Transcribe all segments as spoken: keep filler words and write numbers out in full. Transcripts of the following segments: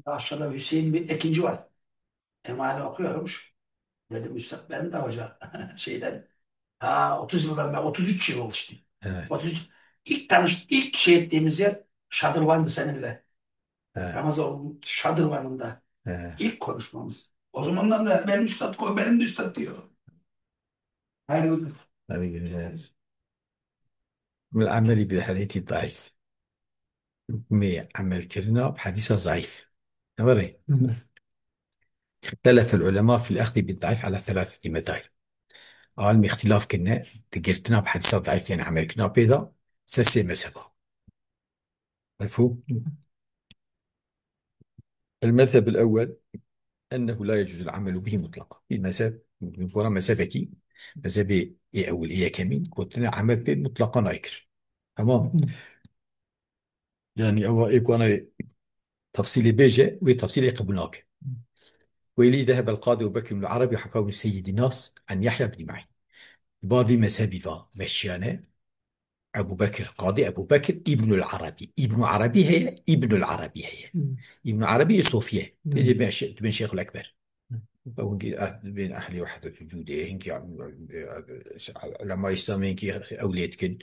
Aşağıda Hüseyin bir ikinci var. Emale okuyormuş. Dedim, "Üstad, ben de hoca." Şeyden, ha, otuz yıldan beri, otuz üç yıl oldu işte. Evet. otuz üç. İlk tanış, ilk şey ettiğimiz yer Şadırvan'dı seninle. Evet. Ramazan Şadırvan'ında Evet. ilk konuşmamız. O zamandan da benim üstad, o benim de üstad diyor. Hayırlı günler. Hayırlı günler. Min emelî bi hedîsî daîf. Hukmê emelkirina bi hedîsa zayîf. Ne were? Hı. اختلف العلماء في الأخذ بالضعيف على ثلاثة مذاهب. Alimê îxtîlaf kirine, di girtina bi hedîsa daîf, yani emelkirina pê de, ser sê mezheba. Mefhûm? المذهب الأول أنه لا يجوز العمل به مطلقا. Bir mezheb, gora mezhebekî, mezhebê ê ewil, ê yekemîn, gotine emel pê mutlaqa nayê kir. Tamam. Yani ewa ê ku ana tefsîlê bêje, wê tefsîlê qebûl nake. وإليه ذهب القاضي أبو بكر بن العربي وحكاه ابن سيد الناس عن يحيى بن معين. Bar vî mezhebî va meşiyane, Ebu Bekir, Qadî Ebu Bekir İbnül Arabi. İbnü Arabi heye, İbnül Arabi heye. Hmm. İbnü Arabi Sofiye. Hmm. Tê dibên şê-, dibên Şeyhül Ekber. Hmm. Ew hinkî eh-, dibên ehlê Wehdetul Cûdê, hinkî, eh, eh, ulema İslamê hinkî ewlê dikin,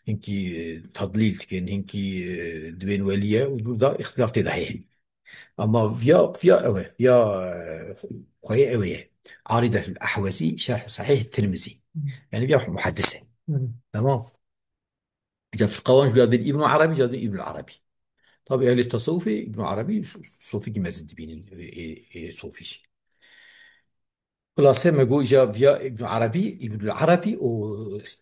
hinkî, eh, tadlîl dikin, hinkî, eh, dibên welî ye û burada îxtilaf tê de heye. Ama viya, viya ew e, viya, eh, xweyê ew e. Aridetul Ahwezî, Şerh Sahih Tirmizî. Hmm. Yani viya muhaddis e. Hmm. Tamam. Îca firqa wan ji ya dibên Îbnû Erebî, îca dibên Îbnûl Erebî. Tabî ehlê tesewufê Îbnû Erebî so-, sofîkî mezin dibînin, ê, ê, ê sofî jî. Xulase me got îca viya Îbnû Erebî, Îbnûl Erebî û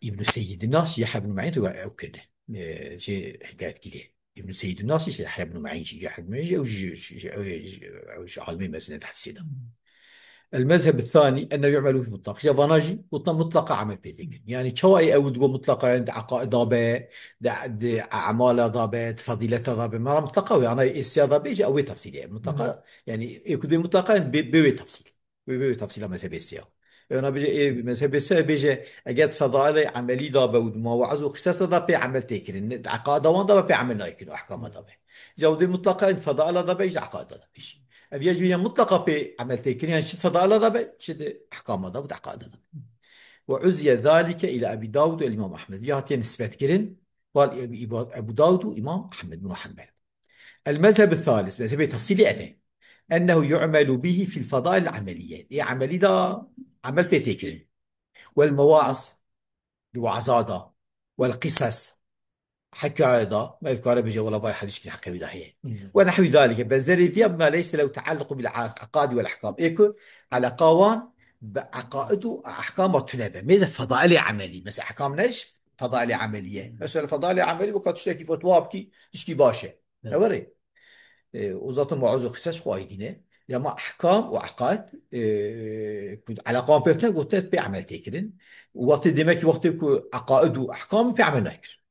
Îbnû Seyyidin Nas, Yahya ibn Ma'in riwa-, ew kirine. Ê, jê hikayet kiriye. Îbnû Seyyidin Nas jî Yahya ibn Ma'in jî, Yahya ibn Ma'in jî ew jî, jî, ew jî, ew jî alimê mezin e di hedîsê de. المذهب الثاني أنه يعمل به مطلقا. Ya vana jî, mutla-, mutlaqa emel pê tê kirin. Yani çawa ê ew digo mutlaqa, yani di eqaida be, di, di emala da be, di fezîleta da be. Mera mutlaqa wê, ana ê siya da bêje, ew wê tefsîlê ye. Mutlaqa, Hı. yani ê ku dê mutlaqa, yani bê, bê wê tefsîl. Wê, wê, wê tefsîla mezhebê siya. Ê ona bêje, ê mezhebê siya bêje, eger di fedailê emelî da be û di mawa'iz û qisas da be pê emel tê kirin. Di eqaida wan da be pê emel nayê kirin û ehkama da be. Îca dê mutlaqa di fedaila da be, îca di eqaida da be. Ev ya ji bîne mutlaqa pê emel tê kirin, yani çi di fedaila da be, çi di ehkama da be, di eqaida da be. وعزي ذلك إلى أبي داود والإمام أحمد. Ya hatiye nisbet kirin, bal Ebu, Ebu Dawud û Îmam Ahmed bin Hanbel. المذهب الثالث, mezhebê tefsîlî ev e. أنه يعمل به في الفضائل العملية. Ê emelî da emel pê tê kirin. والمواعظ, di waza da. والقصص, hekaye da, me ev kare bêje, wela vay hedîs ki heqê wî de heye. Hmm. ونحو ذلك, benzerê vîya, ما ليس له تعلق بالعقائد والأحكام. Ê ku eleqa wan bi eqaid û ehkama tune be. Mêze fedailê emelî. Mesela ehkam ne ji fedailê emelî ye. Mesela fedailê emelî weka tiştekî bi tu wa bikî, tişkî baş e. Evet. Ne were? E, o zaten mauz û qisas xwe aydî ne. Ya ma ehkam û eqaid, e, ku eleqa wan pê tune, gotine pê emel tê kirin. Û wextê demek ki wextê ku eqaid û ehkam pê emel nayê kirin.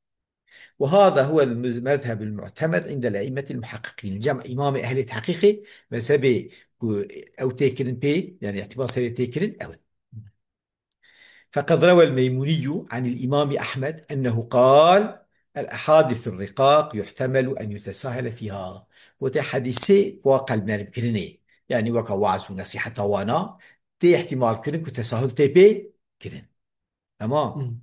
وهذا هو المذهب المعتمد عند الأئمة المحققين. Cem îmamê ehlê tehqîqê, mezhebê ku ew tê kirin pê, yani îtibar serê tê kirin, ew e. فقد روى الميموني عن الإمام أحمد أنه قال: الأحاديث الرقاق يحتمل أن يتساهل فيها. Gote hedîsê wa qelbnermkirinê, yani weka waaz û nesîheta wana, tê îhtîmal kirin ku tesahul tê pê kirin. Tamam. Hmm.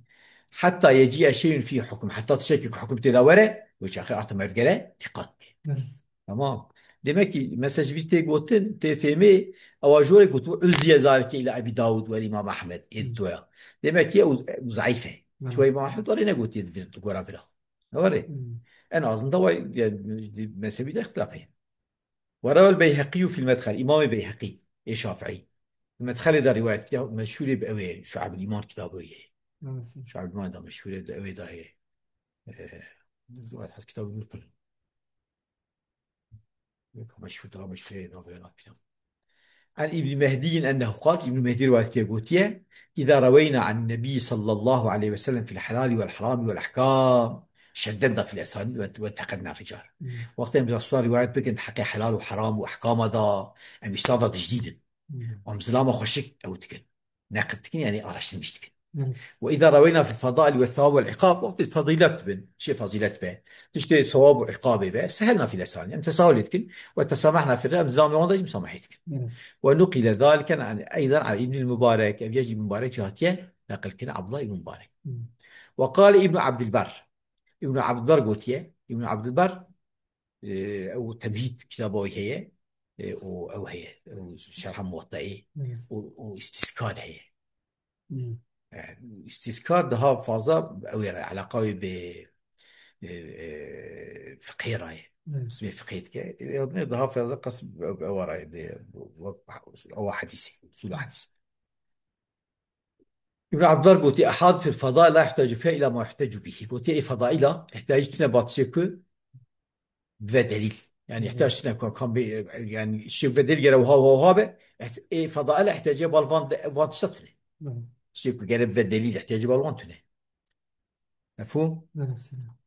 Hatta yeci'e şey'un fî hukm. Heta tiştekî ku hukm tê de were, wê çaxê arta me vgere dîqat bike. Evet. Tamam. Demek ki mesela ji vî tê gotin, tê fêmê, ewa jore gotu, "Uzziye zalike ila Ebî Dawud ve Îmam Ahmed." Ê Hmm. doya. Demek ki ew, ew zeîf e. Evet. Çuwa Îmam Ahmed warê negotiye di vir, di gora vira. Ne warê? Hmm. En azından vay, yani, di mezhebî de îxtilaf heye. وروى البيهقي في المدخل. Îmamê Beyheqî, ê Şafiî. Medxelê de rîwayet kiriye, meşhûrê bi ew ê, Şu'ebul Îman kitabê ye. Evet. Şu'ebul Îman da meşhûrê de ew ê da ye. Ee, kitabê Nûr pir. Wek meşhûr, daha meşhûrê navê wê nakirin. عن ابن مهدي أنه قال, Îbn Mehdî rîwayet kiriye, gotiye, إذا روينا عن النبي صلى الله عليه وسلم في الحلال والحرام والأحكام شددنا في الأسانيد وانتقدنا الرجال. Hmm. Wextê em Resulullah rîwayet bikin heqê helal û heram û ehkama da, em îsnada dijdîdin. Hmm. Em zilama xweşik ew dikin. Neqid dikin, yani araştirmiş dikin. Evet. وإذا روينا في الفضائل والثواب والعقاب, wextê fezîlet bin, çi fezîlet be, tiştê sewab û iqabê be, sehelna fî lesanî, em tesahulê dikin, ve tesamehna fî, em zilamê wan de jî musamehê dikin. Evet. Ve nuqile zalike an, eydan an Îbnil Mubarek, ev ya jî Mubarek jî hatiye neqil kirin, Abdullah Îbn Mubarek. Hı. Ve qale Îbn Abdilber, Îbn Abdilber gotiye, Îbn Abdilber, e, ew Temhîd kitaba wî heye, e, û ew heye, ew Şerha Muwettayê, Evet. û, û Îstîzkar heye. Hmm. E, Îstîzkar daha fazla ew ê re, eleqa wê bi, e, e, fiqhê re ye. Hmm. Qismê fiqhê dike. E, ew daha fazla qism ew, ew re ye, bi, wek, ew hedîsê, usul hedîs. Îbn Abdullah gotiye, "Ehadîsul fadail la yuhtacu fiha ila ma yuhtacu bihi." Gotiye, ê fedaila ihtiyacî tune ba tiştê ku bive delîl. Yani Hı hı. ihtiyaç tune ku kan bê, yani şey bive delîl gere wiha, wiha, wiha be, iht-, ê fedaila ihtiyacê bal van de, van tişta tune. Hı hı. Şey ku gere bive delîl ihtiyacê bal van tune. Mefhum? Mesela.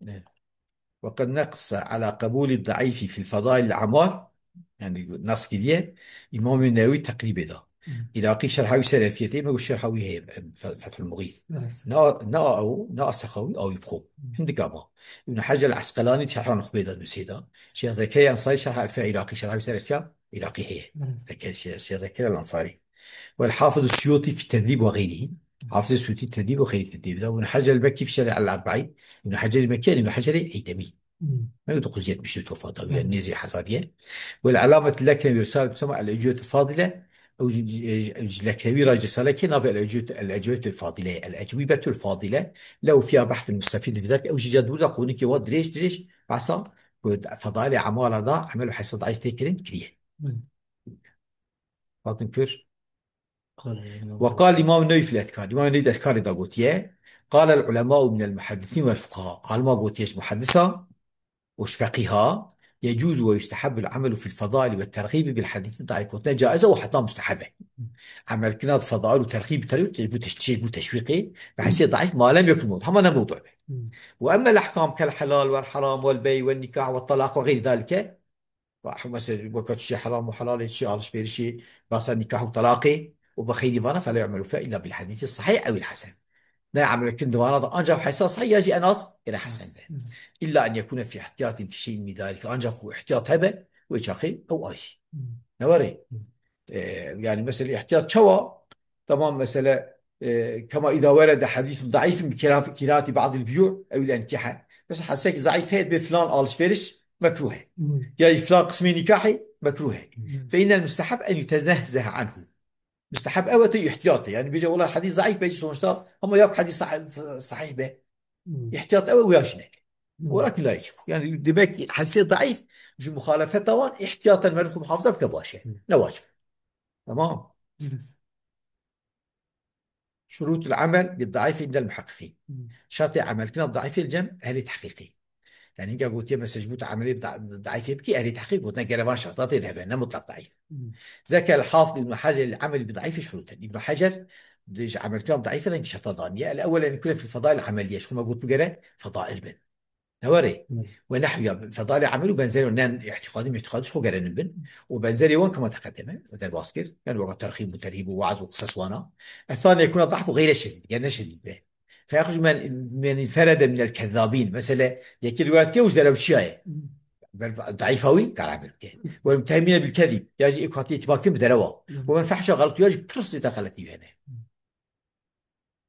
إيه. وقد نقص على قبول الضعيف في الفضائل الأعمال, yani nas kiriye, Îmam Newî teqrîbê da. Hı. Îraqî şerha wî ser Elfiyetê, me got şerha wî heye, em, Fe-, Fethul Muğîth. Evet. Na, na ew, na Sexawî, ew ê bixwe. Hı. Hindik ama. Îbn Hecer el-Esqelanî şerha Nuxbê da nusê da. Şêx Zekeriya Ensarî şerha Elfiya Îraqî, şerha wî ser Elfiya Îraqî heye. Evet. Zeke-, Şêx, Şêx Zekeriya el-Ensarî. والحافظ السيوطي في التهذيب وغيره. Hafizê Sûtî Tedîb û Xeyrî Tedîb de. Ibn Hecer el-Mekkî fi Şerh el-Erba'în. Ibn Hecerî Mekkî, yani Ibn Hecerê Heytemî. Hmm. Me dokuz yüz yetmiş dört wefat da, yani Evet. nêzî hezariye. والعلامة اللكنوي رسالة تسمى الأجوبة الفاضلة. Ew ji, ji, ji Leknewî re risale ke navê el-Ecwî-, el-Ecwîbetul Fadile, el-Ecwîbetul Fadile. Lew fiha behthun mustefîd li vî derke, ew jî ca dûr da qonîkê wa dirêj dirêj behsa ku fedailê emala da emel û hesa daîf tê kirin kiriye. Hmm. Hatin kir. قال الإمام Ve qal Îmam Newî fil Ezkar. Îmam Newî di Ezkarê de gotiye, "Qal el ulema'u min el muheddisin vel fuqaha." Alima gotiye ji muheddisan û ji feqîha, "Yecuzu ve yustehabbu el amelu fil fadaili ve terxibi bil hadisi daif." Gotiye caiz e û heta mustehab e. Emelkirina di fedail û terxîb, terxîb, bu teş-, bu teşwîqê, bi hesê daif malem yok mevdu. Hema ne mevdu be. Ve emmel ahkam kel helal vel haram vel bey vel nikah ve talaq ve geyri zalike, Bak, mesela, weke tiştê heram û helalê, tiştê alişverişê, basa nikah û talaqê û bi xeyrî vana, fela yu'melu fiha illa bil hadîsi sahîh ew il hesen. Ne emelkirin di vana da ancak hesa sahîh ya jî en az gene hesen be. Hı. İlla en yekune fî ihtiyatin fî şeyin min zalîk. Ancak ku ihtiyat hebe, wê çaxê ew ay. Hı. Ne were? Hı. E, yani mesela ihtiyat çawa? Tamam, mesela, e, kema îda werede hadîsun daîfun bi kira-, kirahati ba'dil biyû ew il enkihe. Mesela hadisekî zeîf heye, dibê filan alişveriş mekruh e. Hmm. Ya filan qismê nikahê mekruh e. Hmm. Fe innel mustehab en yutezehzehe anhu. Mustehab ew e, tu ihtiyat e. Yani bêje wela hadîs zeîf be, sonuçta ama ya hadîs sah-, sahîh be. Hmm. İhtiyat ew e, ya jî neke. Hmm. Welakin la yecib. Yani demek ki hadîsê zeîf ji muhalefeta wan ihtiyaten meriv xwe muhafaza bike baş e. Hmm. Ne wacib. Tamam. Evet. Şurûtul amel bi daîf indel muheqqiqîn. Hmm. Şertê emelkirina bi daîfê li cem ehlê tehqîqî. Yani hinga gotiye mesela ji bo tu emelê bi da-, daîfê bikî, ehlê tehqîq gotina gere van şerta tê de hebe, ne mutlak daîf. Hmm. Zekel Hafid Îbn Hecer el amel bi daîfî şurûten. Îbn Hecer di ji emelkirina bi daîfê rengî şerta daniye. El ewwel en yekune fil fedail ameliye. Ji xwe me got bigere fedail bin. Ne were? Hı. Ve nehwiya, fedalê emel û benzerê, ne îtîqadî, îtîqadî ji xwe gerenin bin. Û benzerê wan kema teqedeme, we derbas kir. Yani weka terxîb û terhîb û weaz û qisas wana. Ethane yekuna dahf û geyre şedîd, yani ne şedîd be. Fe yaxuc men, men inferede minel kezzabîn. Mesela, yekî riwayet ke û ji derew çiyaye. Hı. Ber daîfa wî, karar bir ke. Ve mutehemine bil kezîb. Ya jî ê ku hatiye îtîbat kirin bi derewa. Hı. Ve men fehşa xelq ya jî pir zêde xeletî hene. Hı.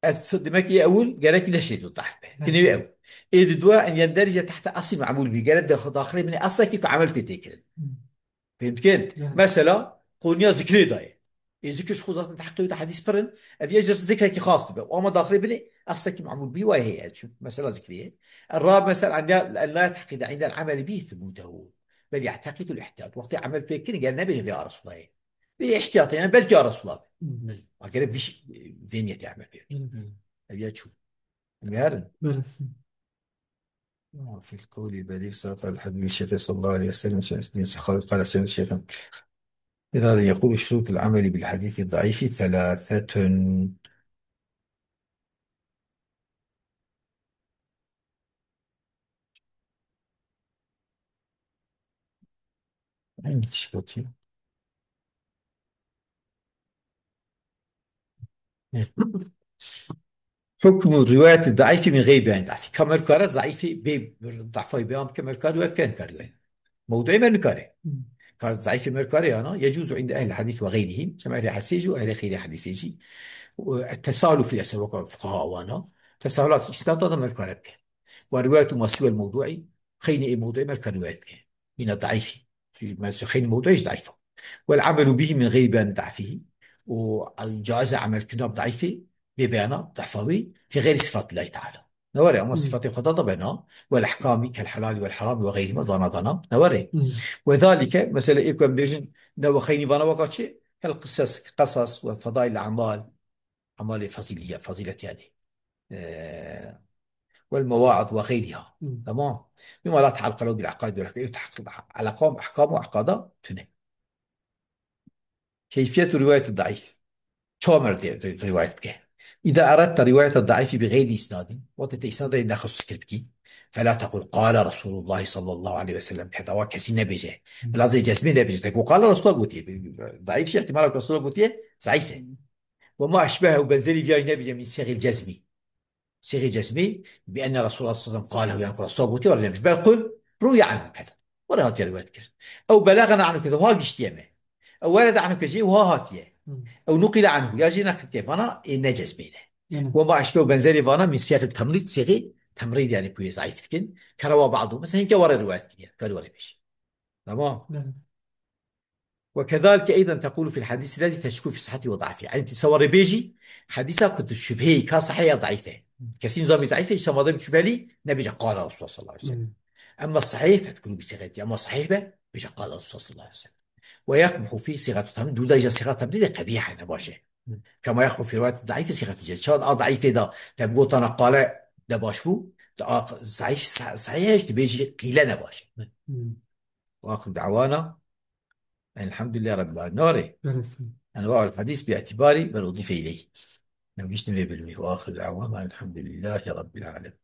Ez demek ê ewil gerek neşê tu dahf be. Hı. Kinê ew. Ê di dua en yenderîce tehte eslî me'mûl bî. Gerek de daxilê min eslekî ku emel pê tê kirin. Hı. Fêm dikin? Hı. Mesela, qoniya zikrê dayê. Ê zikir ji xwe zaten teheqqî wî de hedîs pir in. Ev yê ji zikrekî xas dibe. Ama daxilê binê eslekî me'mûl bî, wayê heye. Çi mesela zikrê ye. Rab mesela, en la, en la teheqqî de indel emel bî thubutehu. Bel ye'teqîdul ihtiyat. Wextê emel pê kirin, gel nebêje vê a Resûlayê. Vê ihtiyatê, yani belkî a Resûla be. Hı. Agere vî ş-, vê niyetê emel pê. Hı. Ev ya çû. Em ê herin. Belê. وفي القول البليغ صراط الحبيب الشفيع صلى الله عليه وسلم، سيدنا السخاوي قال سيدنا الشيخ هلال يقول: شروط العمل بالحديث الضعيف ثلاثة. Hangi kişi batıyor? Hukmu rivayeti daifi min gayri beyan daifi. Ka merkare zaifi bê dafay beyan ke merkare ve ken kare. Mevduî merkare. Ka zaifi merkare yana. Yecuzu inde ehl hadis ve gayrihim. Kema ehl hadisê jî û ehl xeyrî hadisê jî. Û et-tesahulo fil esnad, weka fuqaha wana. Tesahulat isnad da merkare bike. Ve rivayetu ma siwel mevduî. Xeynî ê mevduî merkare rivayet bike. Yine daifi. Mesela xeynî mewduî jî daîf e. Vel amelu bihi min gayri beyan daîfihi. Û caiz e amel kirina bi daîfê, bê beyana daîfa wî, fi gayri sifatillahi teala. Ne were, ama sifatê Xweda da bena. Vel ahkami kel helali vel harami ve gayrihima, dana dana. Ne were. Ve zalike, mesela ê ku em bêjin, ne we xeynî vana weka çi? Kel qisas, qisas ve fadail amal. Emalê fazîliye, fazîlet yani. Ee, vel mewaiz ve gayriha. Tamam. Bima la tealluke lehu bil aqaid vel ahkam. Ew tealluq, eleqa bi ahkam û eqada tune. Keyfiyetu rivayeti daîf. Çawa mer de ri-, rivayet bike? İza eradte rivayete daifi bi gayri isnadin. Wextê te isnadê nexus kir bikî. Fela tequl qala Resulullah sallallahu aleyhi ve sellem. Keda wa kesî nebêje. Bila zê cezmê nebêje. Te ku qala Resulullah gotiye. Daîf jî ihtimala ku Resulullah gotiye, zayîf e. Ve ma eşbehe û benzerî vîya jî nebêje min sêxîl cezmî. Sêxî cezmî, bi enne Resulullah sallallahu aleyhi ve sellem qalehu, yani ku Resulullah gotiye, were nebêje. Bel qul, ruye anhu keda. Were hatiye rivayet kir. Ew belagana anhu keda, ha giştiye me. Ew werede anhu keda, ha hatiye. Ew nuqile anhu, ya jî neqil kir. Vana ê ne cezmî ne. Ve ma eşbehe û benzerî vana min sêxîl temrîd, sêxî temrîd yani ku yê zayîf dikin. Kerawa ba'du. Mesela hinke were rivayet kiriye. Kar were bêje. Tamam. Ve kezalike eyden tekulu fil hadîs lezî teşku fi sihheti ve daifi. Yani ti sewar bêjî, hadîsa ku tu şübheyî ka sahih ya daîf e. Kesî nizamî zayîf e, îsa madem şübhelî, nebêje qala Resulullah sallallahu aleyhi ve sellem. Emma sahih fetkulu bi sihheti, emma sahih be, bêje qala Resulullah sallallahu aleyhi ve sellem. Ve yakbuhu fi sîgatu temrîd, dûda îja sîga temrîd de qebîh e, nebaş e. Kema yakbuhu fi rivayet daîf sîgatu cezm. Çawa a daîfê da, te bi gotana qale nebaş bû, da a sahih, sahih e, işte bêjî qîle nebaş e. Ve axiru da'wana elhamdülillahi rabbil alemin. Nare. Enva'ul hadis bi itibarî men udife ileyh. Em giştin vê bilmî. Ve axiru da'wana elhamdülillahi rabbil alemin.